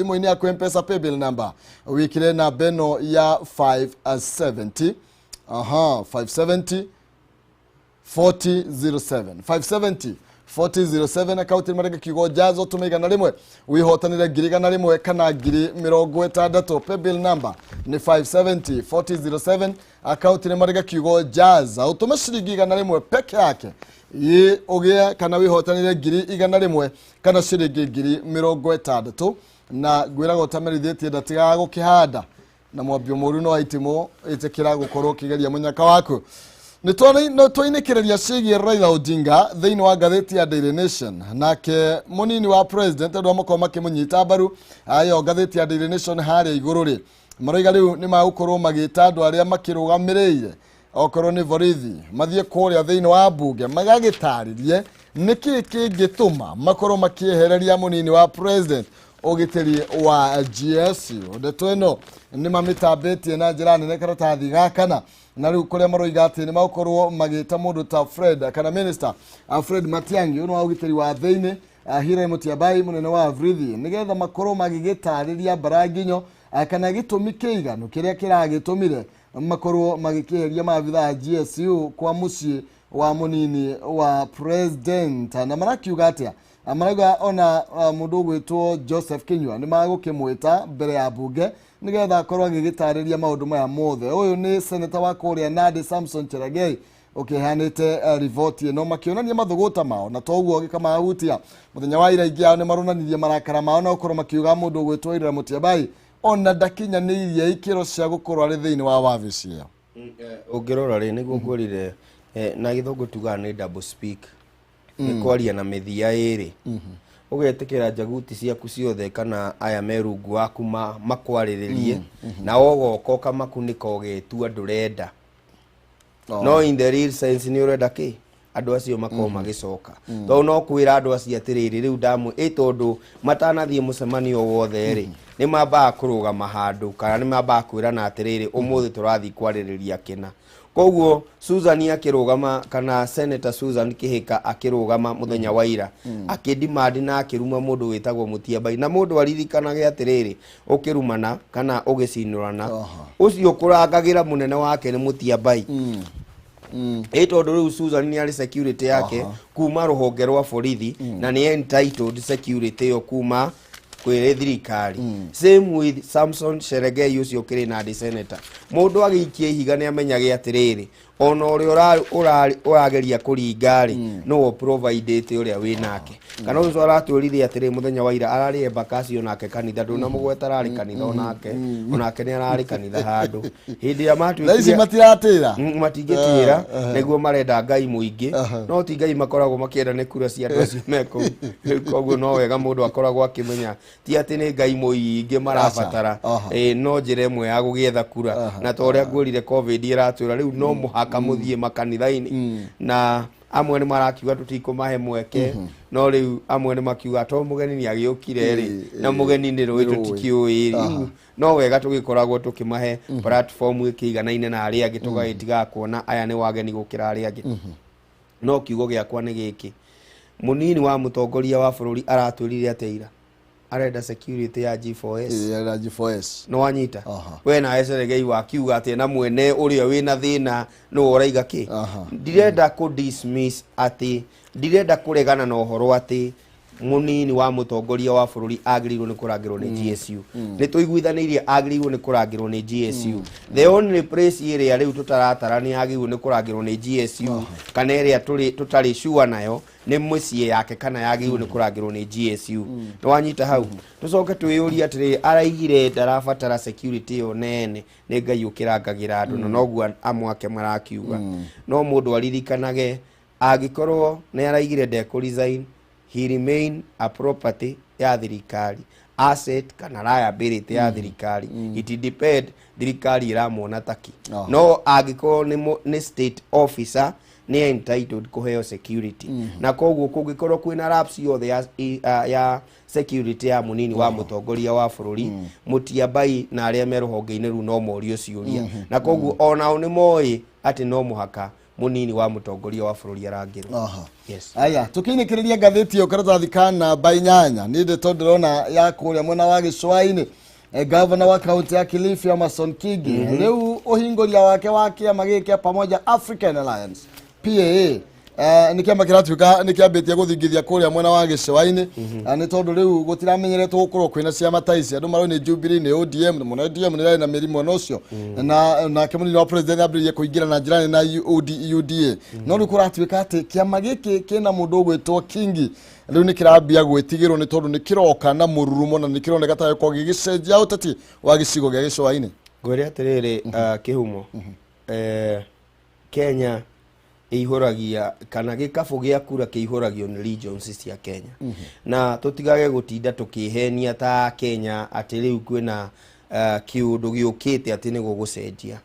Thimũ-inĩ yaku Mpesa paybill number wikire namba ĩno ya 570, aha, 570 4007, 570 4007. Akaunti marenge kiugo jazo, tũme 100 wĩhotanĩre 100,000 kana 60,000. Paybill number nĩ 570 4007, akaunti nĩ marenge kiugo jaza, ũtũme ciringi 100 peke yake ĩ ũgĩe kana wĩhotanĩre 100,000 kana ciringi 60,000. Na ngwĩraga ũtamerithĩtie ndatigaga gũkĩhanda na mwambio mũru no aitimũ. Ĩtĩkĩra gũkorwo ũkĩgeria mũnyaka waku. Nĩ twainĩkĩrĩria ciĩgiĩ Raila Odinga thĩinĩ wa ngathĩti ya Daily Nation, nake mũnini wa president andũ amakorwo makĩmũnyita mbaru. Ayo ngathĩti ya Daily Nation harĩa igũrũ rĩ maroiga rĩu nĩ magũkorwo magĩta andũ arĩa makĩrũgamĩrĩire okorwo nĩ borithi mathiĩ kũrĩa thĩinĩ wa mbunge magagĩtarĩrie nĩkĩ kĩngĩtũma makorwo makĩehereria mũnini wa president ũgitĩri wa GSU. Ndeto ĩno nĩ mamĩtambĩtie na njĩra nene karatathi ga kana, na rĩu kũrĩa maroiga atĩ nĩ magũkorwo magĩta mũndũ ta Fred kana minister Fred Matiang'i ũyũ wa ũgitĩri wa thĩinĩ, Hilary Mutyambai mũnene wa borithi, nĩgetha makorwo magĩgĩtarĩria mbaranginyo kana gĩtũmi kĩiganu kĩrĩa kĩragĩtũmire makorwo magĩkĩeheria maabitha a GSU kwa mũciĩ wa mũnini wa president. Na marakiuga atĩa? Marauga ona mũndũ ũgwĩtwo Joseph Kinyua nĩ magũkĩmwĩta mbere ya mbunge nĩgetha akorwo agĩgĩtarĩria maũndũ maya mothe. Ũyũ nĩ seneta wa kũrĩa Nandi, Samson Cherargei, ũkĩheanĩte riboti ĩno makĩonania mathũgũta mao na toguo gĩkamahutia. Mũthenya wa ira ingĩ ao nĩ maronanirie marakara mao na gũkorwo makiuga mũndũ ũgwĩtwo Ira Mutyambai ona ndakinyanĩirie ikĩro cia gũkorwo arĩ thĩinĩ wa wabici ĩyo. Ũngĩrora rĩ, nĩguo ngwĩrire, na gĩthũngũ tugaga nĩ double speak, nĩ kwaria na mĩthia ĩrĩ. Ũgetĩkĩra njaguti ciaku ciothe kana aya me rungu waku makwarĩrĩrie, na ũgoka ũkamakunĩka ũgetua ndũrenda, no in the real sense nĩ ũrenda kĩ andũ acio makorwo magĩcoka, tondũ no kwĩra andũ acio atĩrĩrĩ, rĩu ndamwe ĩ tondũ matanathiĩ mũcemanio wothe rĩ, nĩ mambaga kũrũgama handũ kana nĩ mambaga kwĩrana atĩrĩrĩ, ũmũthĩ tũrathiĩ kwarĩrĩria kĩna. Koguo Susan akĩrũgama kana Senator Susan Kĩhĩka akĩrũgama mũthenya wa ira akĩdemand na akĩruma mũndũ wĩtagwo Mũtiambai, na mũndũ aririkanage atĩrĩrĩ, ũkĩrumana kana ũgĩcinũrana, ũcio ũkũrangagĩra mũnene wake nĩ Mũtiambai. Ĩ tondũ rĩu Susan nĩ arĩ security yake kuma rũhonge rwa borithi na nĩ entitled security ĩyo kuma kwĩ thirikari. Same with Samson Cherargei ũcio ũkĩrĩ Nandi senator. Mũndũ agĩikia ihiga nĩ amenyage atĩrĩrĩ, ona ũrĩa ũrageria kũringa rĩ, nĩwe providĩte ũrĩa wĩ nake. Kana ũcio aratwĩrire atĩrĩ, mũthenya wa ira ararĩ Embakasi onake kanitha ndũnamũgweta, ararĩ kanitha onake, onake nĩ ararĩ kanitha handũ hĩndĩ ĩrĩa thaa ici matuĩkire matiratĩra. Matingĩtĩra nĩguo marenda Ngai mũingĩ, no ti Ngai makoragwo makĩenda, nĩ kura cia andũ acio me kũu. Rĩu koguo no wega mũndũ akoragwo akĩmenya ti atĩ nĩ Ngai mũingĩ marabatara. No njĩra ĩmwe ya gũgĩetha kura, na ta ũrĩa ngwĩrire, COVID ĩratwĩra rĩu no mũhaka mũthiĩ makanitha-inĩ, na amwe nĩ marakiuga tũtikũmahe mweke, no rĩu amwe nĩ makiuga to mũgeni nĩ agĩũkire rĩ, na mũgeni nĩ rũĩ tũtikĩũĩ rĩu, no wega tũgĩkoragwo tũkĩmahe platform ĩkĩiganaine na arĩa angĩ, tũgagĩtigaga kuona aya nĩ wageni gũkĩra arĩa angĩ. No kiugo gĩakwa nĩ gĩkĩ, mũnini wa mũtongoria wa bũrũri aratwĩrire atĩa ira? Arenda security ya G4S. Ya G4S. Nĩ wanyita? We nawe Cherargei wakiuga atĩ na mwene ũrĩa wĩna thĩna nĩwe ũraiga kĩ? Ndirenda kũ dismiss atĩ ndirenda kũregana na ũhoro atĩ mũnini wa mũtongoria wa bũrũri agĩrĩirwo nĩ kũrangĩrwo nĩ GSU. Nĩ tũiguithanĩirie agĩrĩirwo nĩ kũrangĩrwo nĩ GSU. The only place ĩrĩa rĩu tũtaratara nĩ agĩrĩirwo nĩ kũrangĩrwo nĩ GSU kana ĩrĩa tũrĩ tũtarĩ sure nayo nĩ mũciĩ yake kana yagĩrĩirwo nĩ kũrangĩrwo nĩ GSU. Nĩ wanyita hau? Tũcoke twĩyũrie atĩrĩrĩ, araigire ndarabatara security ĩyo nene, nĩ Ngai ũkĩrangagĩra andũ, na noguo amwe ake marakiuga. No mũndũ aririkanage angĩkorwo nĩ araigire ndekũ resign, he remain a property ya thirikari, asset kana liability ya thirikari. It depend thirikari ĩramuona taki. No angĩkorwo nĩ state officer, nĩ entitled kũheo security, na koguo kũngĩkorwo kwĩna lapse yothe ya security ya mũnini wa mũtongoria wa bũrũri, Mũtiambai na arĩa me rũhonge-inĩ rũu no morio ciũria, na koguo onao nĩ moĩ atĩ no mũhaka Mũnini wa mũtongoria wa bũrũri arangĩrwo. Yes. Aya, tukiinĩkĩrĩria ngathĩti ĩyo karatathi ka namba 8, nĩ ndeto ndĩrona ya kũrĩa mwena wa gĩcũa-inĩ. Gavana wa kaunti ya Kilifi Amason Kingi, rĩu ũhingũria wake wa kĩama gĩkĩ kĩa Pamoja African Alliance, PAA, nĩ kĩama kĩratuĩka nĩ kĩambĩtie gũthingithia kũrĩa mwena wa gĩcũa-inĩ. Nĩ tondũ rĩu gũtiramenyeretwo gũkorwo kwĩna ciama ta ici. Andũ maroi nĩ Jubilee, nĩ ODM, mũno ODM nĩ ĩrarĩ na mĩri mwena ũcio, na nake mũnini wa president ambĩrĩrie kũingĩra na njĩra nene na UDA, no rĩu kũratuĩka atĩ kĩama gĩkĩ kĩna mũndũ ũgwĩtwo Kingi rĩu nĩ kĩrambia gwĩtigĩrwo, nĩ tondũ nĩ kĩroka na mũrurumo na nĩ kĩroneka ta gĩkorwo gĩgĩcenjia ũteti wa gĩcigo gĩa gĩcũa-inĩ. Ngwĩre atĩrĩrĩ, kĩhumo, Kenya ĩihũragia kana gĩkabũ gĩa kura kĩihũragio nĩ regions cia Kenya, na tũtigage gũtinda tũkĩhenia ta Kenya atĩ rĩu kwĩna kĩũndũ gĩũkĩte atĩ nĩ gũgũcenjia.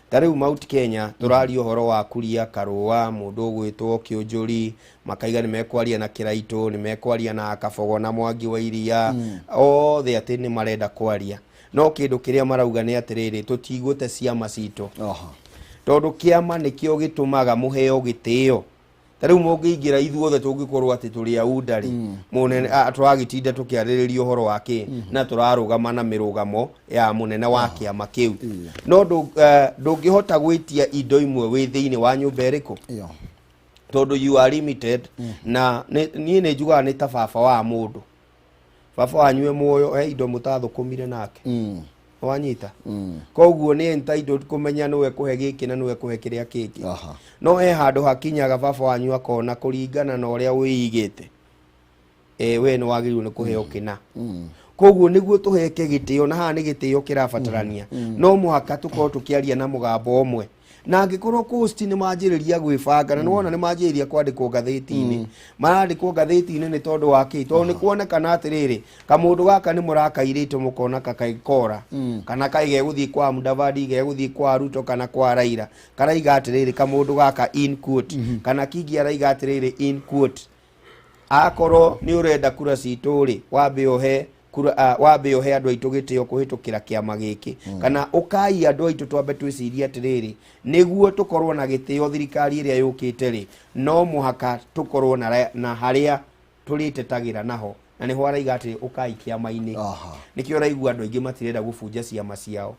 Ta rĩu Mount Kenya tũraria ũhoro wa Kuria Karũa, mũndũ ũgwĩtwo Kĩũnjũri, makaiga nĩ mekwaria na Kĩraitũ, nĩ mekwaria na Kabogo na Mwangi wa Iria, othe atĩ nĩ marenda kwaria, no kĩndũ kĩrĩa marauga nĩ atĩrĩrĩ, tũtigũte ciama citũ, tondũ kĩama nĩkĩo gĩtũmaga mũheo gĩtĩo. Ta rĩu mũngĩingĩra ithuothe tũngĩkorwo atĩ tũrĩ aunda rĩ, mũnene tũragĩtinda tũkĩarĩrĩria ũhoro wa kĩ na tũrarũgama na mĩrũgamo ya mũnene wa kĩama kĩu, no ndũngĩhota gwĩtia indo imwe wĩ thĩinĩ wa nyũmba ĩrĩkũ, tondũ you are limited. Na niĩ nĩ njugaga nĩ ta baba wa mũndũ, baba wanyu e muoyo, he indo mũtathũkũmire nake. Wanyita? Koguo nĩ entitled kũmenya nĩwe kũhe gĩkĩ na nĩwe kũhe kĩrĩa kĩngĩ. No he handũ hakinyaga baba wanyu akona kũringana na ũrĩa wĩigĩte, we nĩ wagĩrĩirwo nĩ kũheo kĩna. Koguo nĩguo tũheke gĩtĩo, na haha nĩ gĩtĩo kĩrabatarania, no mũhaka tũkorwo tũkĩaria na mũgambo ũmwe. Na angĩkorwo Coast nĩ manjĩrĩria gwĩbanga, na nĩwona nĩ manjĩrĩria kwandĩkwo ngathĩti-inĩ, marandĩkwo ngathĩti-inĩ nĩ tondũ wa kĩ? Tondũ nĩ kuonekana atĩrĩrĩ, kamũndũ gaka nĩ mũrakairĩte, mũkona kakaikora kana kaĩ gegũthiĩ kwa Mudavadi, gegũthiĩ kwa Ruto kana kwa Raila. Karaiga atĩrĩrĩ, kamũndũ gaka in quote, kana Kingi araiga atĩrĩrĩ in quote, akorwo nĩ ũrenda kura citũ rĩ, wambe ũhe kura, wambe ũhe andũ aitũ gĩtĩo kũhĩtũkĩra kĩama gĩkĩ, kana ũkai andũ aitũ twambe twĩcirie atĩrĩrĩ, nĩguo tũkorwo na gĩtĩo thirikari ĩrĩa yũkĩte rĩ, no mũhaka tũkorwo na harĩa tũrĩtetagĩra naho, na nĩho araiga atĩ ũkai kĩama-inĩ. Nĩkĩo ũraigua andũ aingĩ matirenda gũbunja ciama ciao,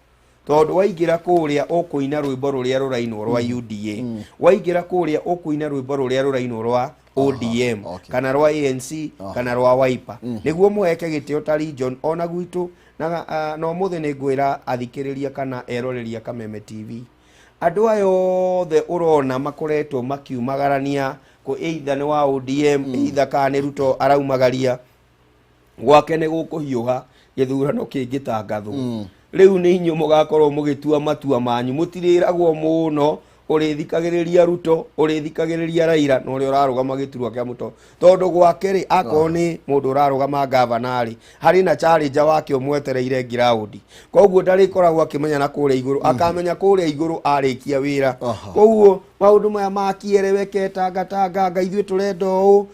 tondũ waingĩra kũrĩa ũkũina rwĩmbo rũrĩa rũrainwo rwa UDA, waingĩra kũrĩa ũkũina rwĩmbo rũrĩa rũrainwo rwa ODM, kana rwa ANC, kana rwa Wiper, nĩguo mũheke gĩtĩo ta region ona gwitũ. Na ũmũthĩ nĩ ngwĩra athikĩrĩria kana eroreria Kameme TV, andũ aya othe ũrona makoretwo makiumagarania kũ either nĩ wa ODM, either kana nĩ Ruto araumagaria gwake, nĩ gũkũhiũha gĩthurano kĩngĩtangathwo. Rĩu nĩ inyuĩ mũgakorwo mũgĩtua matua manyu, mũtirĩragwo mũno ũrĩthikagĩrĩria Ruto, ũrĩthikagĩrĩria Raila na ũrĩa ũrarũgama gĩturwa kĩa mũto, tondũ gwake rĩ, akorwo nĩ mũndũ ũrarũgama gavana rĩ, harĩ na challenger wake ũmwetereire ngiraũndi, koguo ndarĩkoragwo akĩmenya na kũrĩa igũrũ, akamenya kũrĩa igũrũ arĩkia wĩra. Koguo maũndũ maya makiereweke tangatanga ithuĩ tũrenda ũũ,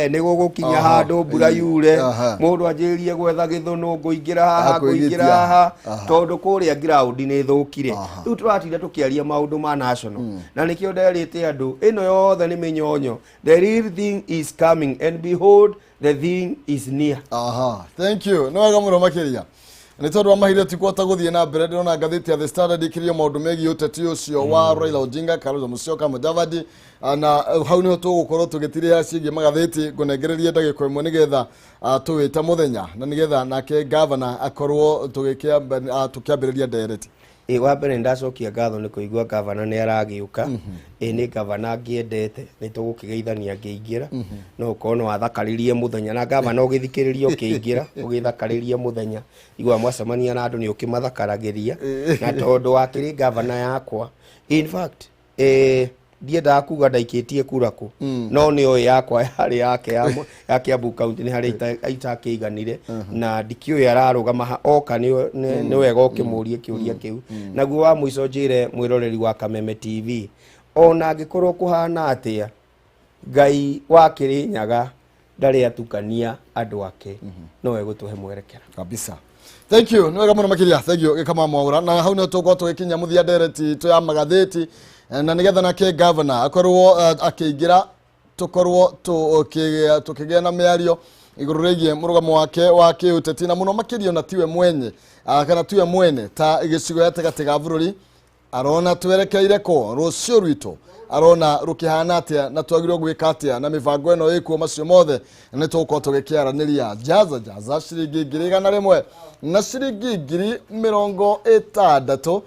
nĩ gũgũkinya handũ mbura yure, mũndũ anjĩrĩrie gwetha gĩthũnũ, ngũingĩra haha, ngũingĩra Akũigĩtia. haha, tondũ kũrĩa ground nĩ thũkire. Rĩu tũratinda tũkĩaria maũndũ ma national, na nĩkĩo nderĩte andũ ĩno yothe nĩ mĩnyonyo. The real thing is coming, and behold, the thing is near. Aha, thank you. Nĩ wega mũno makĩria. Nĩ tondũ wa mahinda tikuhota gũthiĩ na mbere, ndĩrona ngathĩti ya The Standard ĩkĩria maũndũ megiĩ ũteti ũcio wa Raila Odinga, Kalonzo Musyoka, Mudavadi. Na hau nĩho tũgũkorwo tũgĩtirĩha ciĩgiĩ magathĩti. Ngũnengererie ndagĩka ĩmwe nĩgetha tũwĩte mũthenya na nĩgetha nake gavana akorwo tũkĩambĩrĩria ndereti. Ĩ, wa mbere ndacokia ngatho nĩ kũigua gavana nĩ aragĩũka. Ĩ, nĩ gavana ngĩendete, nĩ tũgũkĩgeithania ngĩingĩra, no ũkorwo no athakarĩrie mũthenya na gavana ũgĩthikĩrĩria ũkĩingĩra ũgĩthakarĩrie mũthenya igua mwacemania na andũ nĩ ũkĩmathakaragĩria, na tondũ wakĩrĩ gavana yakwa, in fact, ndiendaga kuga ndaikĩtie kura kũ, no nĩ oĩ yakwa yarĩ yake ya Kiambu County nĩ harĩa itakĩiganire, na ndikĩũĩ ararũgama ha oka nĩ wega ũkĩmũrie kĩũria kĩu. Naguo wa mũico njĩre mwĩroreri wa Kameme TV, ona angĩkorwo kũhana atĩa, Ngai wa Kĩrĩnyaga ndarĩ atukania andũ ake, no egũtũhe mwerekera. Kabisa, thank you. Nĩ wega mũno makĩria, thank you gĩkama mwaura. Na hau nĩho tũgũkorwo tũgĩkinya mũthia ndereti itũ ya magathĩti. Na nĩgetha nake gavana akorwo akĩingĩra, tũkorwo tũkĩgĩa na mĩario igũrũ rĩgiĩ mũrũgamo wake wa kĩũteti, na mũno makĩria ona tiwe mwenye kana tiwe mwene ta gĩcigo gatagatĩ ga bũrũri arona twerekeire kũ, rũciũ rwitũ arona rũkĩhana atĩa, na twagĩrĩirwo gwĩka atĩa na mĩbango ĩno ĩkuo. Macio mothe nĩ tũgũkorwo tũgĩkĩaranĩria. Jaza jaza ciringi 100,000 na ciringi 60,000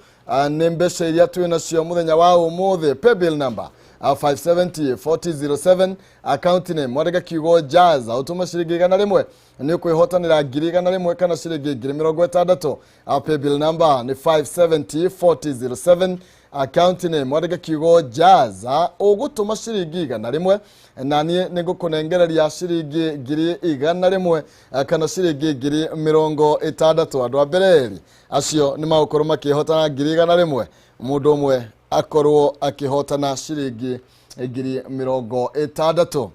nĩ mbeca iria twĩ nacio mũthenya wa ũmũthĩ. Paybill number 570 4007, account name mwandĩke kiugo jaza, ũtũme ciringi 100, nĩ ũkwĩhotanĩra 100,000 kana ciringi 60,000. Paybill number nĩ 570 4007, account name mwandĩke kiugo jaza, ũgũtũma ciringi 100 na niĩ nĩ ngũkũnengereria ciringi 100,000 kana ciringi 60,000. Andũ a mbere erĩ acio nĩ magũkorwo makĩhotana 100,000, mũndũ ũmwe akorwo akĩhotana ciringi 60,000.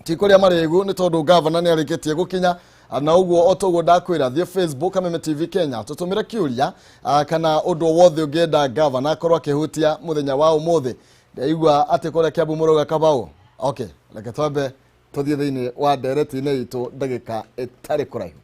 Ti kũrĩa marĩgu nĩ tondũ gavana nĩ arĩkĩtie gũkinya, na ũguo o toguo ndakwĩra, thiĩ Facebook Kameme TV Kenya, tũtũmĩre kĩũria kana ũndũ o wothe ũngĩenda gavana akorwo akĩhutia mũthenya wa ũmũthĩ. Ndaigua atĩ kũrĩa Kiambu mũrauga kabau. Okay, reke twambe tũthiĩ thĩinĩ wa ndereti-inĩ itũ ndagĩka ĩtarĩ kũraihu.